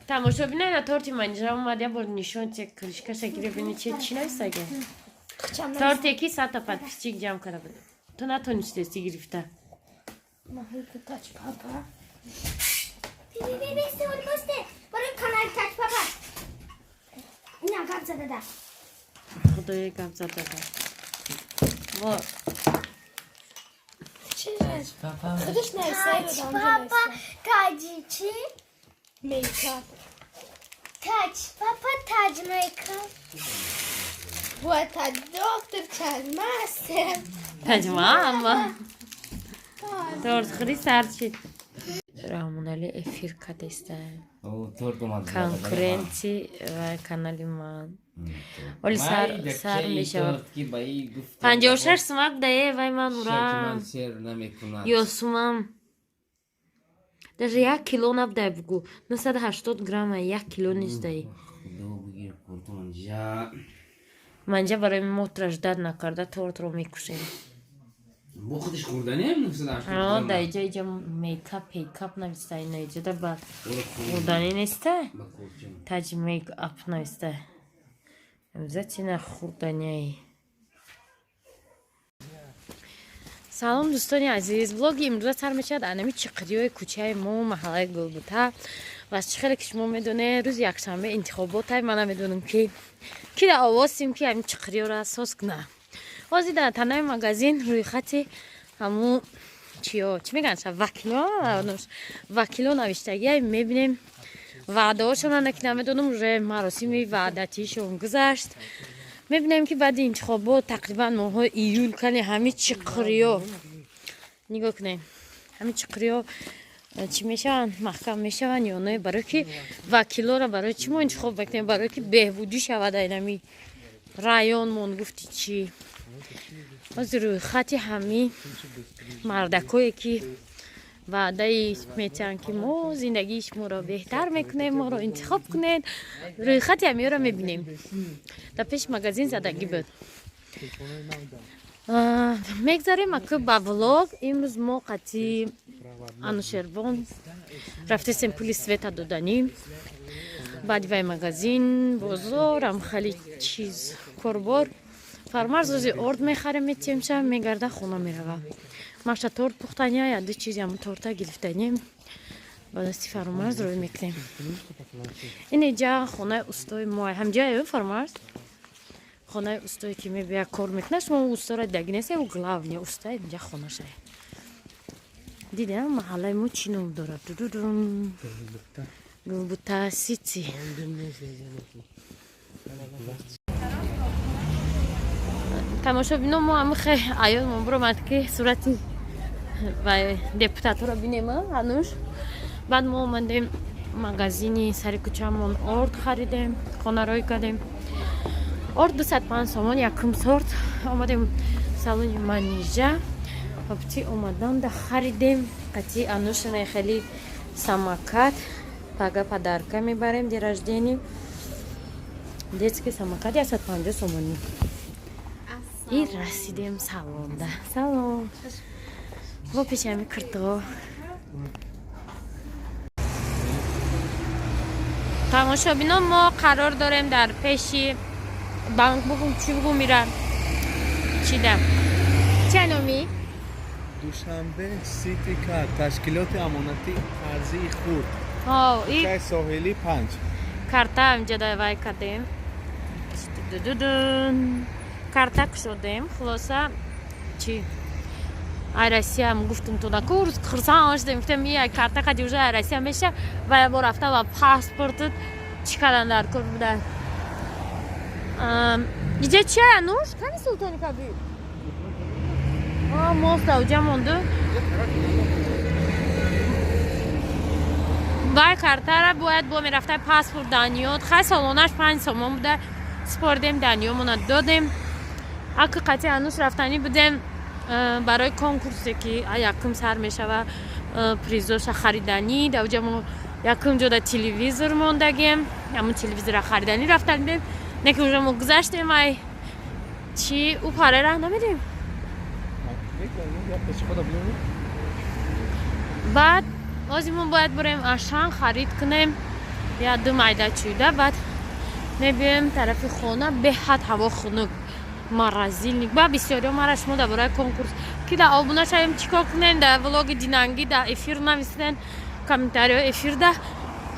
Тамошобина, на торти манҷа омад, я бор нишон те, крышкаша гире, бини, че чӣ нависаге. Торте ки 100-та подписчик ҷамъ карда буд. Ту натонистести гирифта. Тач папа. Барои канали Тач Папа. Ина гап задада. Худоя, гап задада. Во. Худаш нависай. Папа, таҷи чӣ? Мейкап. Таҷ папа, таҷ мейкап. Вот таҷ доктор, таҷ мастер. Таҷмама. Тортхӯрӣ сар шид. Раҳмоналӣ эфир кадеста. Конкуренти ва канали ман. Оли сар сар мешавад. 56 сумак дае вай ман ура. Ёсумам. Даже 1 кило набудай, бугу. 980 грамма, 1 кило нестаи. Манҷа барои мотра ждать накарда тортро мекушем. Бо худиш хӯрданиам 980. Да, иҷа, иҷа мейкап пейкап нависта, ина иҷада ба хӯрданӣ неста. Таҷ мейкап нависта. Обязательно хӯрданиаи. Салом, дӯстони азиз! Влоги имрӯза сар мешавад анами чиқириҳои кӯчаи мо, маҳаллаи Гулбута. Ва чӣ хеле ки шумо медонед, рӯзи якшанбе интихоботай. Ман намедонам, ки дар овозсем, ки ҳамин чиқириҳоро асос куна. Ҳозир дар танаи магазин рӯйхати ҳамун чиё, чӣ мегӯянд, вакило, вакило навиштагия мебинем, ваъдаҳошона, ки намедонам, уже маросими ваъдатишон гузашт. Мебинем, ки баъди интихобот, тақрибан моҳҳои июл, кани ҳами чиқириё, нигоҳ кунем, ҳами чиқириё чӣ мешаванд, маҳкам мешаванд ё не. Барое ки вакилоро барои чӣ мо интихоб мекунем? Барое ки беҳбудӣ шавад айнами районмон. Гуфти чӣ, ҳозир рӯйхати ҳами мардакое, ки ваъдаи метиҳанд, ки мо зиндагии шуморо беҳтар мекунем, моро интихоб кунед, рӯйхати ҳамиёро мебинем. Дар пеши магазин задагӣ буд. Мегзарем аку ба влог. Имрӯз мо қатъи Анушервон рафтесем пули света доданӣ, баъди вай магазин, бозорам, хали чиз, корбор. Фармарз ози орд мехарем, метиҳемша, мегарда, хона мерава. Маша торт пухтания, яду чизи ҳамун торта гирифтанем, ба дасти Фармарз рӯй мекунем. Ин иҷа хонаи устои мо, ҳамҷая Фармарз, хонаи устое, ки мебия, кор мекунад. Шумо устора дидаги нест, ӯ главный уста, инҷа хонаша дидем. Маҳаллаи мо чӣ ном дорад? Дудудум, Гулбута Сити. Тамошобино, мо ҳамихе аёлмон биромад, ки сурати ва депутатҳоро бинем ҳанӯз. Баъд мо омадем магазини сари кӯчамон, орд харидем, хонароӣ кардем. Орд 205 сомон, якум сорт. Омадем салони Манижа, вақти омаданда харидем қати Анушина хеле самокат. Пага подарка мебарем, день рождения. Детский самокат 150 сомонӣ. И расидем салонда. Салом, бо пеши ҳами киртиғо. Тамошобино, мо қарор дорем дар пеши банк, бугум, чӣ бугум, мира чида, чӣ номи? Душанбе Сити Карт, ташкилоти амонатии қарзии хурд. И кӯчаи соҳилӣ 5. Карта инҷа давай кардем. Дудудун. Карта кушодем. Хулоса, чӣ, ай Россиям гуфтум, то накурс хурсанд шудем, гуфтем, ия карта қади уже ай Россия меша. Ва бо рафта ва паспортат чӣ кардан дар кор буда. Иҷа чи, Ануш? Кани Султони Кабир мост ауҷа монду. Вай картара бояд бо мерафта паспорт даниёд. Хай, солонаш 5 сомон буда, спордем, даниёмона додем. Аки қатъи Ануш рафтанӣ будем барои конкурсе, ки якум сар мешава, призоша хариданӣ. Даоҷа мо якум ҷода телевизор мондагем, ҳамун телевизора хариданӣ рафтан будем. Не ки уже мо гузаштем, ай чи ӯ паре раҳ намедем. Баъд ози мо бояд бурем Ашан, харид кунем. Я ду майда чӯйда баъд мебиёем тарафи хона. Беҳад ҳаво хунук, морозильник. Ба бисёриҳо мара шумо дар бораи конкурс ки дар обуна шавем, чӣ кор кунем, дар влоги динангӣ дар эфир нависен, комментариҳо эфирда.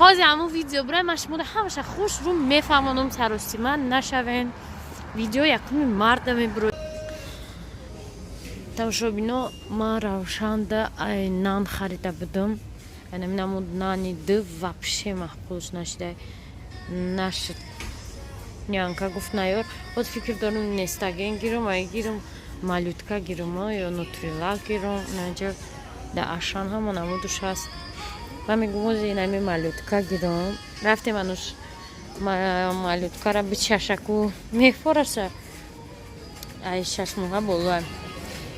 Ҳозир ҳамун видео бирай, ман шуморо ҳамаша хуш рӯ мефаҳмонам, саросима нашавен. Видео якуми марта мебиро. Тамошобино, ман Равшанда ай нан харида будам. Намуд нани ду вообще маъқулш нашида, нашид. Нянка гуфт наёр. Вот фикр дорам, Нестаген гирам, ай гирам, Малютка гирам ё Нутрила гирам. Наҷа да Ашан ҳама намудуш ҳаст. Ва мегум, ози инами Малютка гирам. Рафтем, ануш Малюткара бичашаку мефораша, ай 6 моҳа болоа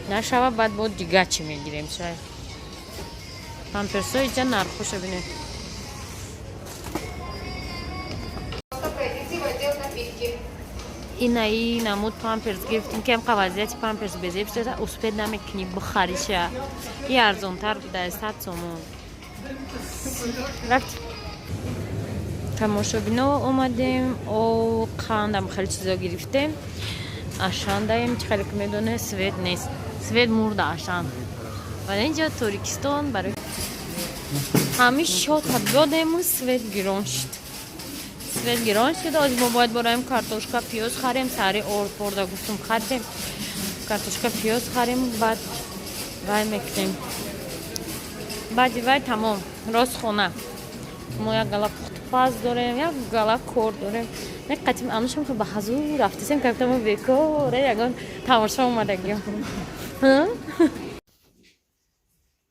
нашава, баъд бо дига чӣ мегирем. Шай памперсо иҷа нархоша бинед. Пройдите в отдел напитки. Инаи намуд памперс гирифтем, ки ҳамқа вазъияти памперс безеб шуда, успеть намекунӣ бихариша. И арзонтар буда, 100 сомон. Рафт, тамошобино, омадем, о қандам хеле чизо гирифтем. Ашандаем, чӣ хеле ки медоне, свет нест, свет мурда Ашан ва инҷо Торикистон. Барои ҳамин шота додему, свет гирон шуд, свет гирон шуд. Ҳозир мо бояд бораем картошка, пиёз харем. Сари орд порда гуфтум, харем картошка, пиёз харем, баъд вай мекунем. Баъди вай тамом, рост хона. Мо як гала пухтупаз дорем, як гала кор дорем. Не қатим анушам ки ба ҳазур рафтесем, кафтамо бекоре, ягон тамошо омадагием.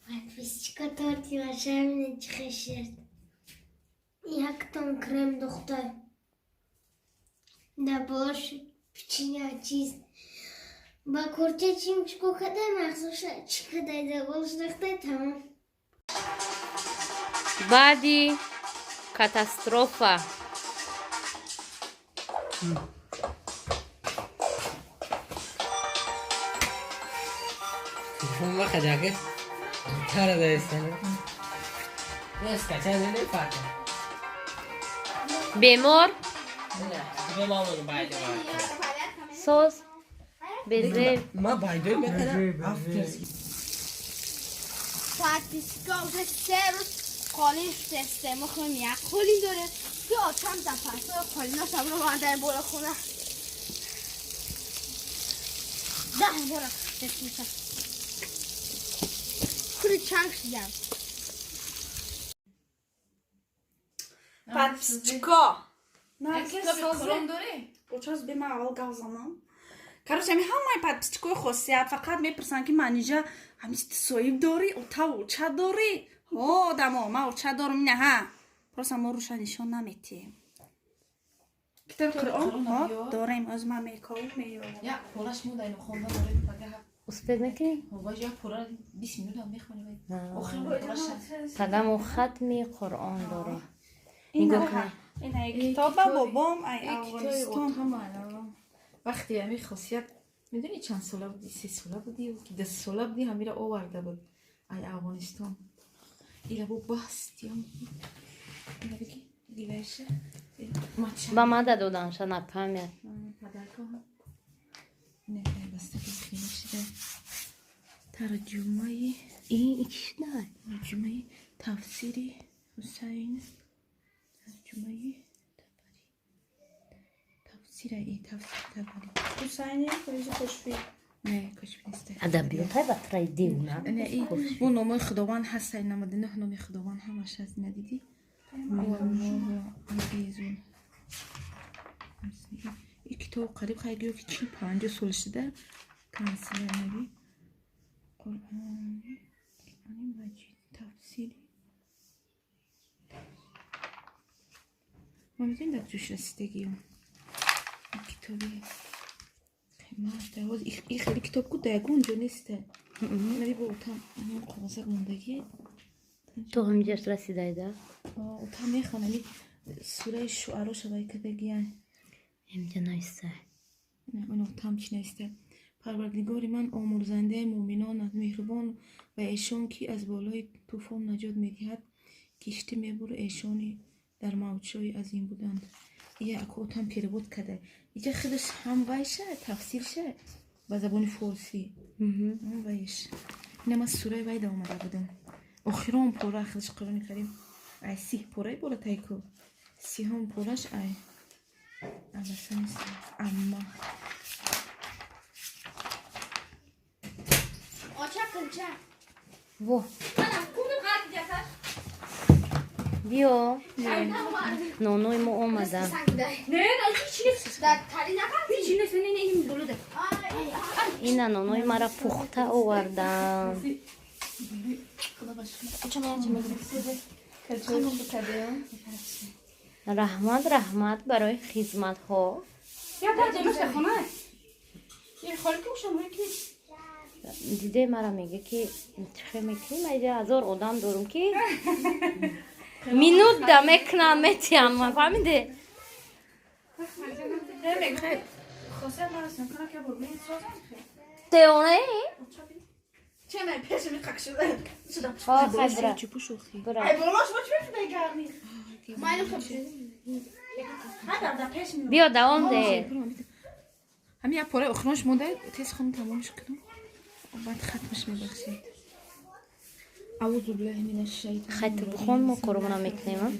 Подписчика торти вашамина чихешерд. Яктон крем духтар. Да бош печенье чиз. Ба курча чим чико кадай махсуша чи кадай да болш духтай тамом. Баъди катастрофа. Телефон баха. Tara da. Скачать не факт. Бемор. Не, мама байдо. Соз безеб. Ма байдо мекана афтерски. Подписчика, уже 3 рӯз қолин шустесте. Мо хоҳем як қолин дорем, ки очам запасҳои қолиноша бироварда бола хона. 10 бора шустест меша. Кури чанг шудам. Подписчика. Очас бе ман аввал гап занам. Короче, ами ҳамаи подписчикои хосият фақат мепурсанд, ки Манижа, ҳами соҳиб дорӣ, отав оча дорӣ? О, одамо, ман оча дорам, ина ҳа. Просто мо руша нишон наметиҳем. Китоби Қуръон дорем, оз ман мековам, меёвам. Як пораш мо дар хонда дорем, пага. Успеть мекунӣ? Ҳоваж як пора 20 минут ҳам мехонем. Охир пораш. Пага мо хатми Қуръон дорем. Нигоҳ кун. Ина китоба бобом ай Афғонистон. Вақте ҳами хосият, медонӣ, чанд сола будӣ, 3 сола будӣ ки 10 сола будӣ, ҳамира оварда буд ай Афғонистон. Ила бо бастиям. Ила бигӣ дилаша. Ба мада доданша на память. Подарка. Не, баста хина шуда. Тарҷумаи Ин чӣ шуда? Тарҷумаи тафсири Ҳусайн, тарҷумаи Табарӣ, тафсира и тафсир Табарӣ. Ҳусайни Фоизи Кошфӣ. Не, кошфи нест. Адабиётай ба траи девна. Не, и бо номои Худованд ҳастай, 99 номи Худованд ҳамаш ҳаст, надидӣ? Аллоҳу азизун. И китоб қариб хай гӯё ки 40-50 сол шуда. Канселяри Қуръони Маҷид, тафсири. Ма медонӣ дар ҷӯш расидагиём? Китоби қимат ҳоз и хеле китоб ку да ягон ҷо неста. Наби бо отам қоғозак мондагӣ. То ҳамҷаш расидайда? Отам мехонами сураи Шуаро шавай кардагиян. Ҳамҷа навистай. Он отам чӣ нависта? Парвардигори ман омӯрзандаи муъминон аст, меҳрубон ва эшон, ки аз болои тӯфон наҷот медиҳад, киштӣ мебуру эшони Дар мавҷҳои азим буданд. Ия акотам перевод када. Иҷа худаш ҳам вайша, тафсирша ба забони форсӣ. Вайш. Ина ман сураи вайда омада будам. Охирон пора худаш Қуръони Карим. Ай сиҳ пораи бола тайку. Сиҳон пораш ай. Абаса нест. Амма. Оча кунча. Во. Биё. Нонои мо омадан. Ина нонои мара пухта овардан. Раҳмат, раҳмат барои хизматҳо. Диде мара мега ки чихе мекунӣ? Ма иҷа ҳазор одам дорум ки минут да мекунам метиҳам, ма фаҳмиде? Теоне? Биё давом де. Ҳамин як пораи охиронаш монда, тез хонум тамомш кунам. Баъд хатмаш мебахшед. Аузу биллаҳи минаш шайтони Хай ту бихон, мо коромона мекунем.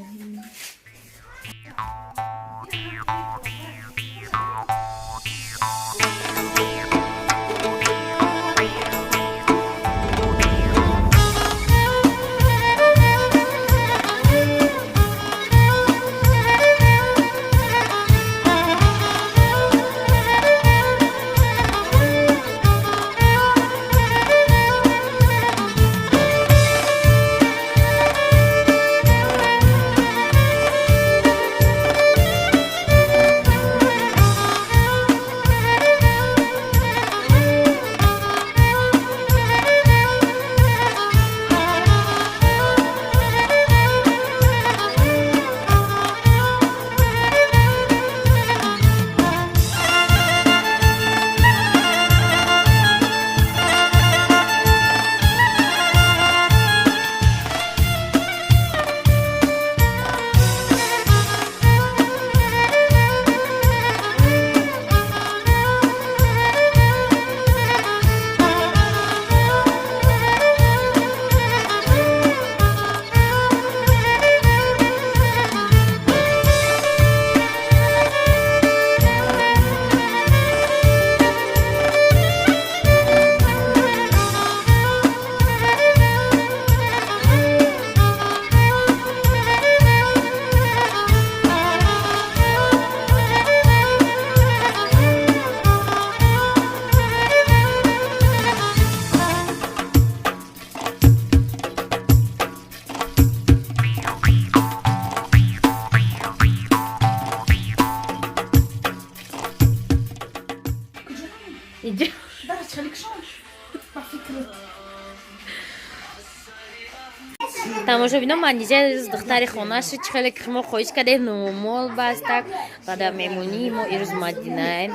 Тамошобино, Манижа ирӯз духтари хона шуд. Чӣ хеле ки мо хоҳиш кардем, номол бастак ва дар меҳмонии мо ирӯз Мадинаем.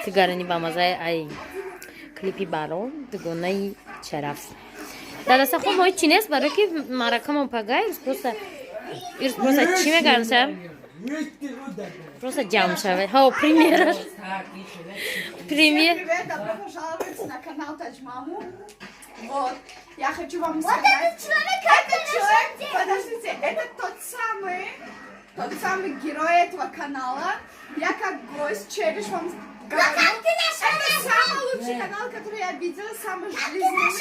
Тигарани ба мазаи ай клипи барон дугонаи чараф. Дар дастархон мо ҳеҷ чи нест, барое ки маъракамон пага ирӯз просто чӣ мегармша? Просто ҷамъ шавед. Ҳо, премьераш. Премьер. Привет, добро пожаловать на канал Таджмаму. Вот, я хочу вам сказать. Вот этот человек, подождите, это тот самый герой этого канала. Я как гость, Чериш вам говорю. Это самый лучший канал, который я видела, самый жизненный.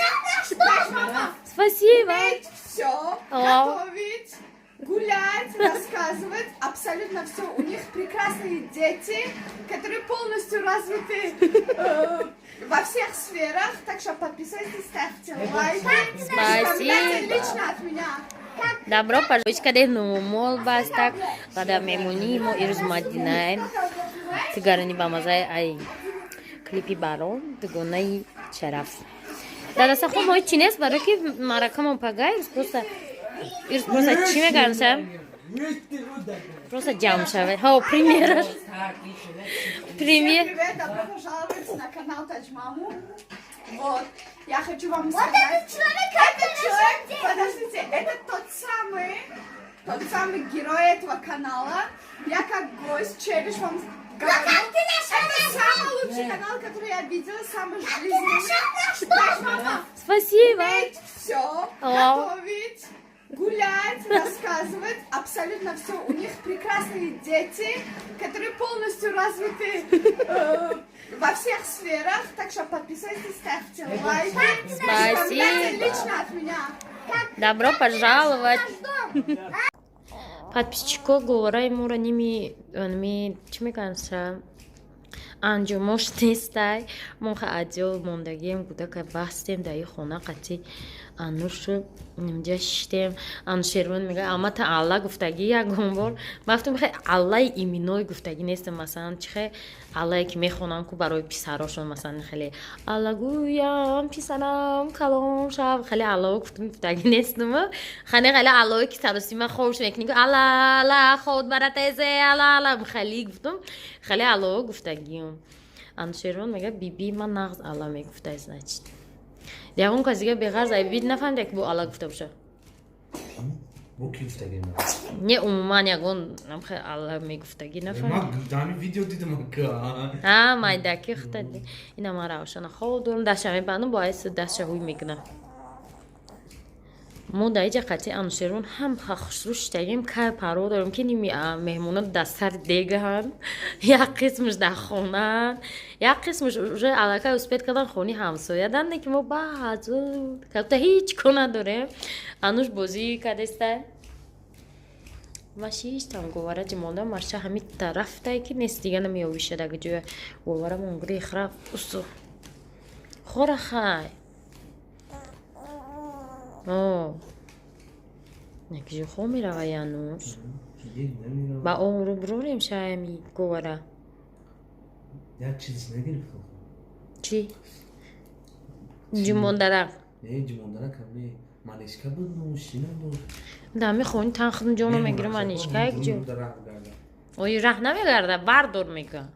Таджмама. Спасибо. Умеет все, готовить, гулять, рассказывать, абсолютно все. У них прекрасные дети, которые полностью развиты во всех сферах. Так что подписывайтесь, ставьте лайки. Спасибо. Лично от меня. Добро пожаловать, каде номол бастак ва дар меҳмонии мо ирӯз Мадинаем. Тигарани ба мазаи ай клипи барон дугонаи чараф. Дар дастархон мо ҳеҷ чи нест, барое ки маъракамон пага ирӯз просто чӣ мегармша? Просто ҷамъ шавед. Ҳо, премьераш. Премьер. Привет, добро пожаловать на канал Таджмаму. Вот, я хочу вам сказать. Вот этот человек, подождите, это тот самый Тот самый герой этого канала. Я как гость, челлендж вам говорю. Это самый лучший канал, который я видела, самый жизненный. Знаешь, мама, Спасибо. Уметь все, готовить, гулять, рассказывать, абсолютно все. У них прекрасные дети, которые полностью развиты во всех сферах. Так что подписывайтесь, ставьте лайки. Спасибо. Лично от меня. Добро пожаловать. Подписчико говораи моро ними ми чӣ мегӯянд, анҷомош нестай. Мо ха адёл мондагием, гудака бастем дар и хона, қатӣ Анушу инҷа шиштем. Анушервон мега: «Амата алла гуфтагӣ ягон бор?» Ма гуфтам: «Хе, аллаи именной гуфтагӣ нестам, масалан, чи хе аллае ки мехонам ку барои писарошон, масалан, хеле аллагӯям, писарам калон шав, хеле аллао гуфтам, гуфтагӣ нестам. Хане хеле аллое ки саросима хош мекунӣ, алла алла ход баратезе, алла алла, хеле гуфтам, хеле аллао гуфтагиам». Анушервон мега: «Биби ман нағз алла мегуфтай, значит, ягон кас дига беғарз ай бид нафаҳмида ки бо алла гуфта боша». Бо ки гуфтагӣ? Не, умуман ягон алла мегуфтагӣ нафаҳмид. Ман дами видео дидам ака. А майдаки хута. Ина ман Равшана хоб дорам, дастша мебандам, боиси дастша ҳуй мекунам. Мо дар иҷа қатъи Анушервон ҳам хушрӯ шиштагим, кай парво дорем, ки ними меҳмонот дар сари дегаҳанд, як қисмаш дар хонаанд, як қисмаш уже аллакай успеть кардан хони ҳамсоядан, ки мо баъзу кабта ҳеҷ ко надорем. Ануш бозӣ кардеста, ма шиштам, говара ҷимонда марша ҳами тарафтай ки нест, дига намеёвишад. Ага ҷоя говарамон грех рафт. Усу хора хай. О, якҷо хо мерава Януш. Ба ору бурорем шаями говара. Як чиз нагирифтам. Чӣ? Ҷимондарак. Не, ҷимондарак ами манишка буд, нушина буд. Да ми хони тан худм ҷоно мегирам, манишка як ҷо. Ой, раҳ намегарда, бардор мега.